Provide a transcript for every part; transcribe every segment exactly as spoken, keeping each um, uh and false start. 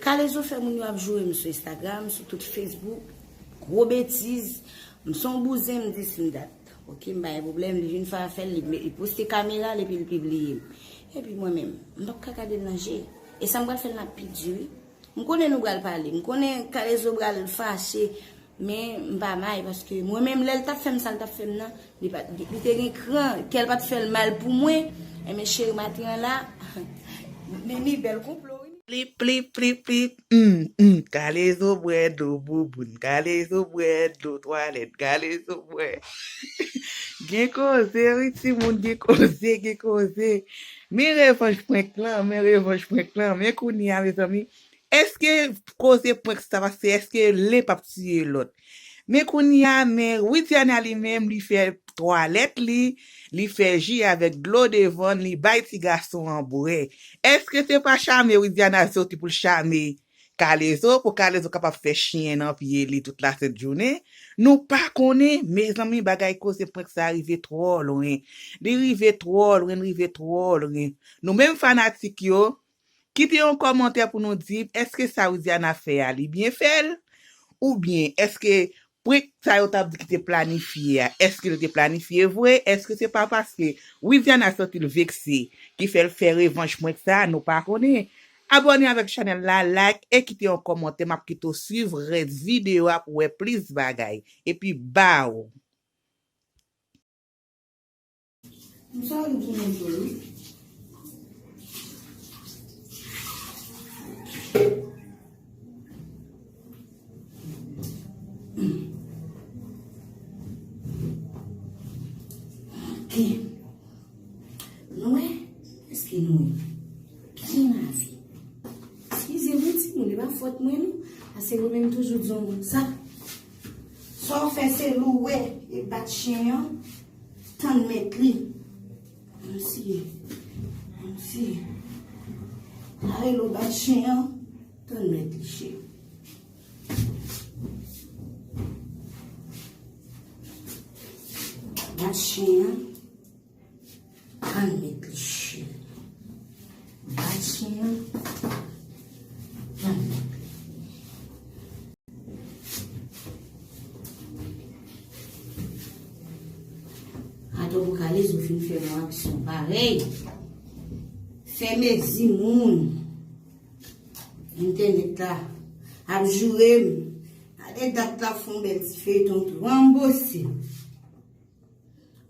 Kalezo fè moun yo ap joure m sou Instagram, sou tout Facebook. Gwo betiz. M se yon bouzen, m di s m dat. Ok, m pa gen pwoblèm. Li vin fè afè l, li, li poste kamera l epi l pibliye m. Epi mwen menm, m p ap ka gade l nan je. E sa m pral fè l nan pi di wi. M konnen nou pral pale. M konnen Kalezo pral fache. Men m pa may paske mwen menm lè l t ap fè m sa l t ap fè m nan, li pa, li te gen kran, kè l pa t fè l mal pou mwen. Enben cheri maten an la, Nini bèl konplo wi. Plip, plip, plip, plip. Mm, mm. Kalezo bwè dlo bouboun. Kalezo bwè dlo twalèt. Kalezo bwè. Gen koze, wi, timoun, gen koze, gen koze. Men revanj prank lan, men revanj prank lan. Men kounye a, mezanmi, èske koze prank sa, paske èske len p ap tiye lòt? Men kounye a, men Widiana li menm, li fè twalèt li, li fè ji avèk dlo devan l, li bay ti gason an bwè. Èske se pa chame Widiana soti pou l chame Kalezo, pou Kalezo kapab fè chen nan pye li tout lasent jounen? Nou pa konnen, mezanmi, bagay koze prank sa rive twò lwen. Li rive twò lwen, li rive twò lwen. Nou menm fanatik yo, kite yon kòmantè pou nou di, èske sa Widiana fè a, li byen fè l? Oubyen, èske prank sa yo t ap di ki te planifye a, èske l te planifye vre? Èske se pa paske Widiana santi l vekse ki fè l fè revanj prank sa a? Nou pa konnen. Abòne avèk chanèl la, like e kite yon kòmantè. M ap kite w swiv rès videyo a pou w wè plis bagay. Epi baw! M sòri pou mwen tou wi. Ok. Nou wè? Èske nou wè? Byen lave. Eskize mwen timoun, e pa fòt mwen non. Paske mwen menm toujou di yon moun sa. Sa w fè se louwe e bat chen an, tann mèt li. Ann siye, ann siye. Kalezo bat chen an, tann mèt li cheri. Bat chen an. Tann mèt li cheri. Bat chen an. Tann mèt li. Atò pou Kalezo fin fè yon aksyon parèy. Fè mezi moun. Entènèt la ap joure m. Gade dat la fè yon bèl ti feyton tou. Ranbose.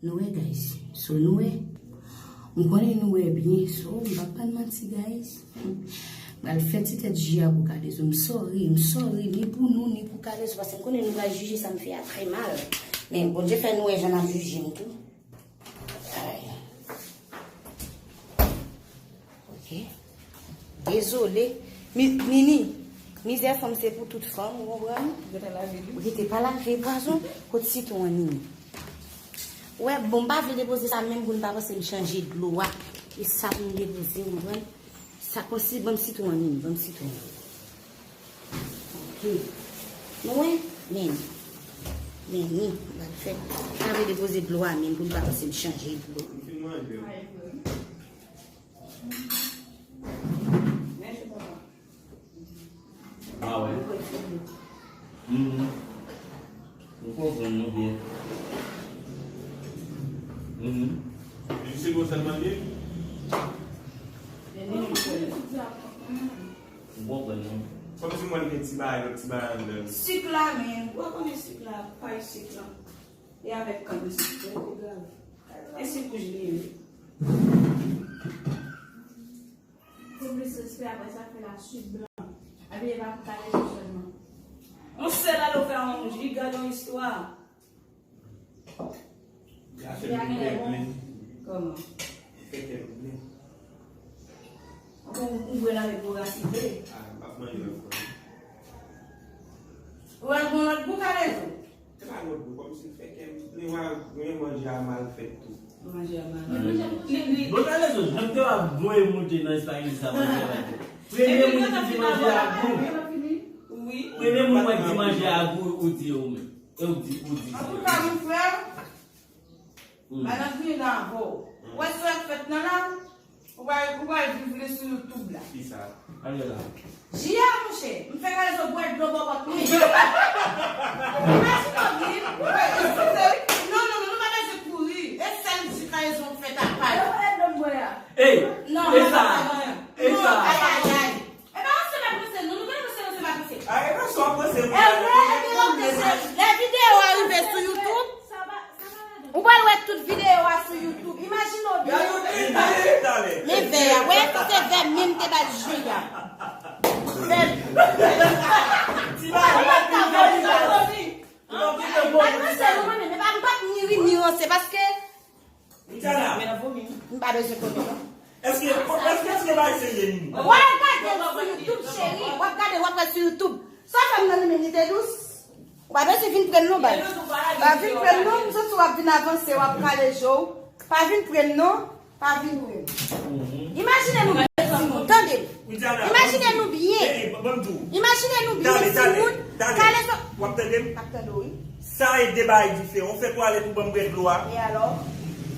Nou wè, guys. So, nou wè. M konnen nou wè byen. So, m p ap pa n manti, guys. M pral fè ti tèt ji a pou Kalezo. M sòri, m sòri, ni pou nou, ni pou Kalezo. Paske m konnen nou pral jije sa m fè a trè mal. Men Bondye fè nou wè jan n ap jije m tou. Ay. Ok. Dezole. Mi-, Nini, mizè fanm se pou tout fanm, ou konprann? Ou gentan lave li? Ou gentan pa lave pwazon, kot sitwon an, Nini? Ou wè, bon, m pa vle depoze sa menm pou n pa panse m chanje dlo a. E sa pou m depoze, ou konprann? Sa konsi, ban m sitwon an, Nini, ban m sitwon an. Ok. Nou wè? Men. Men ni, m pral fè. M pa vle depoze dlo a menm pou n pa panse m chanje dlo. M fin manje. Ah wè. Mhm. M konprann nou byen. Mhm. Jus se konsa l mande? M konprann nou. Kòmsi mwen gen ti bagay, lòt ti bagay anndan l. Sik la, men, ou pa konnen sik la, pay sik la. E avèk kann sik, men, e grav. E sik wouj li ye, wi. Pou plis respè, apre sa, fè la swit blan. Epi, e pa pou Kalezo sèlman. Yon sèl ale w fè yon jiga nan istwa. Gason li fè plen. Kòman? Li fè kè l plen. Ou, ou bwè l avèk gwo rasi vre. Ah, m ap manje l ankò. Ou al gon lòt bou Kalezo? Se pa lòt bou, kòmsi l fè kè m plen, wa, men manje a mal fèt tou. Manje a mal. Li, li, bon, Kalezo, jan m te w ap voye monte nan espageti sa, manje a mal fèt. Premye moun ki di manje a gou. Wi. Premye moun mwen di manje a gou, ou di ou menm. E ou di, ou di. Antouka, mon frè, hmm, madan griyen nan avè w. Hmm. Ou wè sa k fèt nan la? Ou pral, ou pral viv li sou YouTube la. Kisa? Jia, monchè, m fè Kalezo bwè dlo bò pòt mwen. Imajine w vin. Non, non, non, nou pa bezwen kouri. E sèl di Kalezo fè tapaj. Ey, non, e sa, e sa. Ay, ay, ay. E pa ranse m ap ranse, non, nou pa ranse, ranse m ap ranse. Ay, e pa sou ap ranse, e vre, e vre, lè videyo a rive sou YouTube, ou pral wè tout videyo a sou YouTube. Imajine w byen. Men vè a, wè, se vè menm te bay Jia. Vè. Ti bagay la, ti bagay la. An, pa ranse, non, mwen menm, e pa, m p ap ni ri, ni ranse, paske Widiana. M pa bezwen konnen, non. Èske, èske, èske bay serye, Nini? W ap gade l sou YouTube, cheri. W ap gade, w ap wè sou YouTube. Sa fè m nan li menm, li te dous. Ou pa bezwen vin pre m, non, bay. Pa vin pre m, non. M santi w ap vin avanse, w ap kale je w. Pa vin pre m, non. Pa vin pre m. Imajine nou byen, timoun. Tande m. Imajine nou byen. Imajine nou byen, timoun. Kalezo. W ap tande m? M ap tande w, wi. Sa e de bagay diferan. Ou fè pwale pou ban m bwè dlo a. E alò?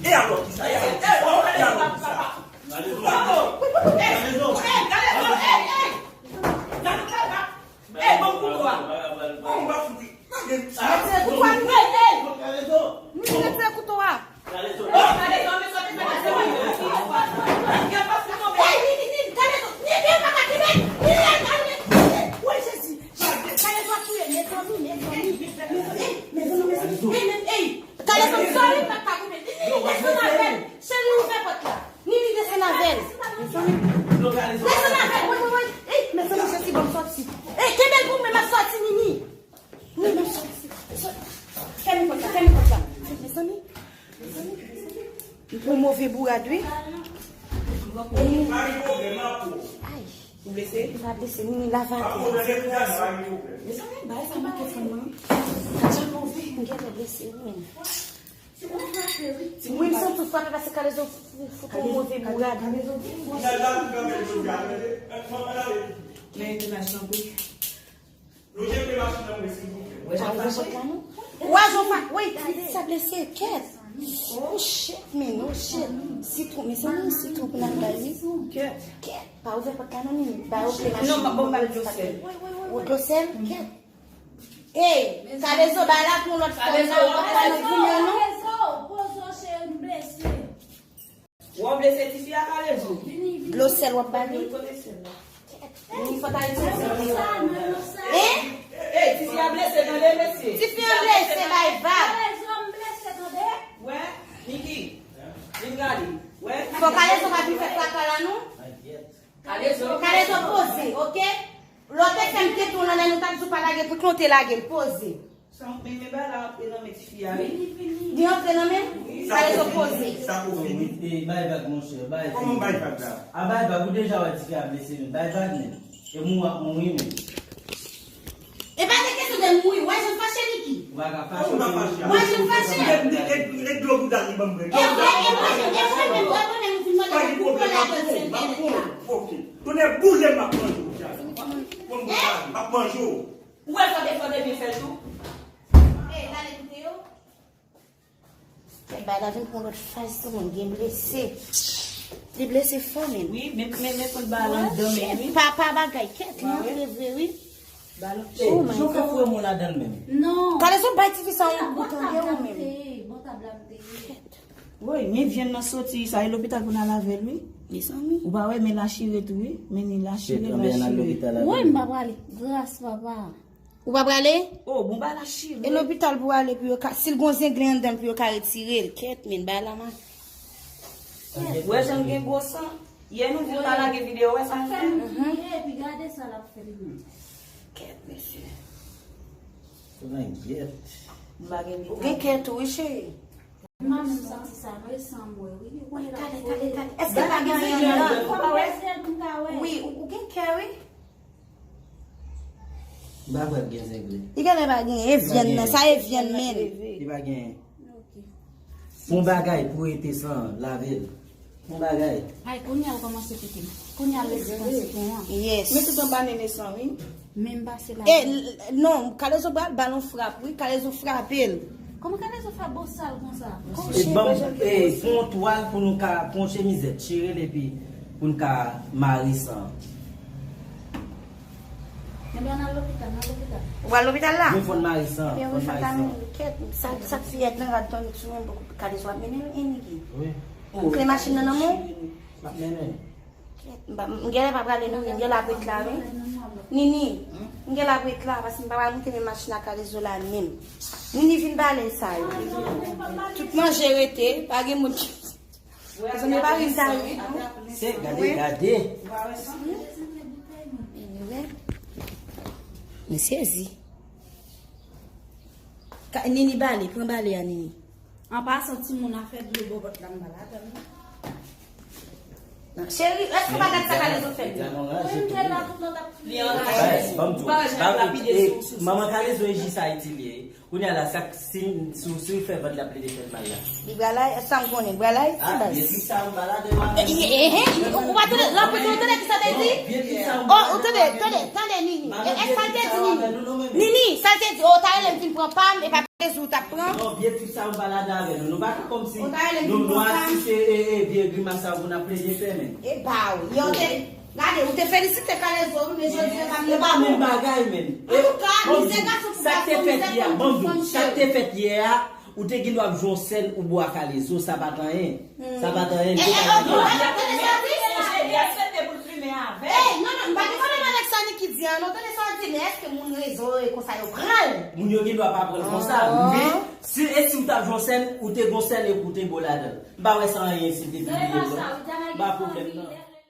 E alò ki sa? E alò ki sa? E alò ki sa? Ey, ban m kouto a. Bon, m pa fouti. Kouto a, ey, ey. Retire kouto a. Ey, Nini, Nini, Kalezo, Nini, pa ka kenbe. Nini, Nini, Nini. Woy, Jezi. Kalezo ap touye, mezanmi, mezanmi. Mezanmi, mezanmi, mezanmi. Ey, men, ey. Kalezo, sorry, m pa ka kenbe. Nini, desann avè l. Cheri, ouvè pòt la. Nini, desann avè l. Desann avè l, woy, woy, woy. Ey, mezanmi, Jezi, ban m sòti. Ey, kenbe l pou mwen, m ap sòti, Nini. Nini, m ap sòti. Fèmen pòt la, fèmen pòt la. Mezanmi, mezanmi, mezanmi. M pran move bourad, wi. Ay. Ou blese? M pa blese, Nini, lave atè. Mezanmi, bagay sa manke fè m, non. Sa jan move. M gentan blese, wi. Wi, m santi w frape paske Kalezo fout ou move bourad. Men, men, men, men, men. Wè, jan w fache. Wè, jan w fache. Wi, ti sa blese, kèt. Oh, shit, man, oh, shit. Sitwon, mezanmi, sitwon pou n al bay, wi. Kèt. Pa ouvè pòt la, non, Nini. Ba yo kle machin. Non, pa, bon, ba l dlo sèl. Ou dlo sèl? Kèt. Ey, Kalezo, bay la pou yon lòt fwa, nan, nan, nan, non. Kalezo, poze w, cheri, m blese. Ou blese, tifi a, Kalezo? Dlo sèl w ap ba li? Kote sèl la? Nini, fò ta itilize dlo. Hein? Ey, tifi a blese, tande, mesye. Tifi a blese, bay vag. Kalezo, m blese, tande. Wè, Niki, vin gade. Wè. Fò Kalezo pa vin fè traka la, non. Kalezo. Kalezo poze, oke? Lè w te fè m tete w nan nen, nou t ap di w pa lage, poukisa w te lage l? Poze. Sa, men, men bagay la antre nan men tifi a, wi. Li antre nan men m? Kalezo poze. Sa ko fini. E, bay vag, monchè, bay vag. Kòman bay vag la? A, bay vag, ou deja wè tifi a blese, men bay vag, men. E mou ap mouri, men. E pa de kesyon de mouri, wè jan fache, Niki. Ou pa ka fache. Ou pa fache. Wè jan fache. E, e, e dlo bouda li ban m bwè. E mwen, e mwen, e mwen menm, wè mwen menm, ou fin mande pou pran ladan sèl gen nèt la. Oke. Tonnè boule m ap manje w, Jazz. Bon, m ap manje w. Ou wè fò de, fò de byen fè l tou. Ey, gade kote yo. Kèt, bay la vin pran lòt faz tou, moun gen blese. Li blese fò, men. Wi, men, men, men, fout ba l anndan, men, wi. Papa bagay, kèt, li antre vre, wi. Ba l, ey, jan w fè foure mou ladan l menm? Non. Kalezo bay tifi sa yon gout, tande, ou menm. Bon tab la m te ye. Kèt. Woy, men vyann nan soti, sa e lopital pou n al avè l, wi. Mezanmi. Ou pa wè, men la chire tou, wi. Men ni la chire, la chire. Woy, m pa prale. Gras, papa. Ou pa prale? Oh, bon, ba la chire. E lopital pou ale pou yo ka, si l gon zenglen anndan l pou yo ka retire l. Kèt, men, ba la ma. Wè jan l gen gwo san. Yè nou di l pa lage videyo, wè sa nou fè? Epi gade sa l ap fè li menm. Kèt, mesye. Ou gen kè tou, wi, cheri. M pa menm santi sa, non, e san m wè, wi. Wi, gade, gade, gade. Èske pa gen anyen anndan? Fò m wè zyè m ka wè. Wi, ou, ou gen kè, wi. M pa kwè gen zenglen. Li genlè pa gen, e vyann nan, sa e vyann men. Li pa gen. Fon bagay pou ete san, lave l. Fon bagay. Ay, kounye a ou kòmanse pete m. Kounye a lesi panse pou mwen. Yes. Men tout anba nene san, wi. Men m pase la. E, l-, non, Kalezo pral ba l yon frap, wi. Kalezo frape l. Kòman Kalezo frape bosal konsa? E ban m, e, fon twal pou nou ka, fon chemizèt, chire l epi pou n ka mare san. Ebyen, ann al lopital, ann al lopital. Ou pral lopital la? Mwen fòn mari san. Ebyen, ou Fòn fè mari pa san. menm kèt. Sa, sa fiyèt nan rad tann sou menm bokou kalizo ap mennen l, Eniki. Wi. Ou kle machin nan nan men w? M ap mennen. Kèt, m pa- m genlè pa prale non, m genlè ap ret la, wi. Nini, m genlè ap ret la, paske m pa pral moute men machin ak kalizo la menm. Nini vin pale sa yo. Tout manje rete, pa gen moun ki. Zanmi pa vin ta ret non. Se gade, gade. M sezi. Ka- Nini bale, pran bale a Nini. An pasan, timoun, afè dlo bò vant la m pa ladan l non. Cheri, èske w pa gad sa kalizo fè m? Diana anraje tou. Li anraje. Ban m di w. Manman kalizo e jis Ayiti li ye. Kounye a la, sa, si, si, si l fè vant la plede fè mal la. Li pral la, sa m konnen, pral la, ti Ah, baz. Beyonce sa m pa ladan. Ou pa tande, la pou ou tande ki sa te di? Oh, ou tande, tande, tande Nini. E sa l te di Nini? Nini, sa l te di, oh, ta rele m vin pran pa m, e pa plezi ou t ap pran. Non, vye trip sa yo pa ladan avè nou. Nou pa ka kòmsi Ou ta rele m nou vin nou pran pa m. asiste e e vye grimas sa yo pou n ap plede fè men. E ba wi. Yo te, gade, ou te felisite kalezo, wi, men jodi yo pa E pa menm bagay men. Antouka, mizè gason pou Sa k te gason, fèt mizè yè a, fanm ban m pou di w, fanm, sa k te cheri. Fèt yè a, ou te gen dwa ap jwe yon sèn ou bwa kalezo, sa pa t anyen. Sa pa t anyen. Eh, eh, oh, oh, tande sa di? Cheri a swete pou l fime avè. Eh, non, non, m pa gen pwoblèm avèk sa Niki di an, non, tande sa di, men èske moun rezo e konsa yo pran l? Moun yo gen dwa pa pran l konsa. Ah. Men, si, e si w t ap jwe yon sèn, ou te gon sèn epi ou te bo ladan l. M pa wè sa anyen si l te pibliye l non. M pa pwoblèm nan.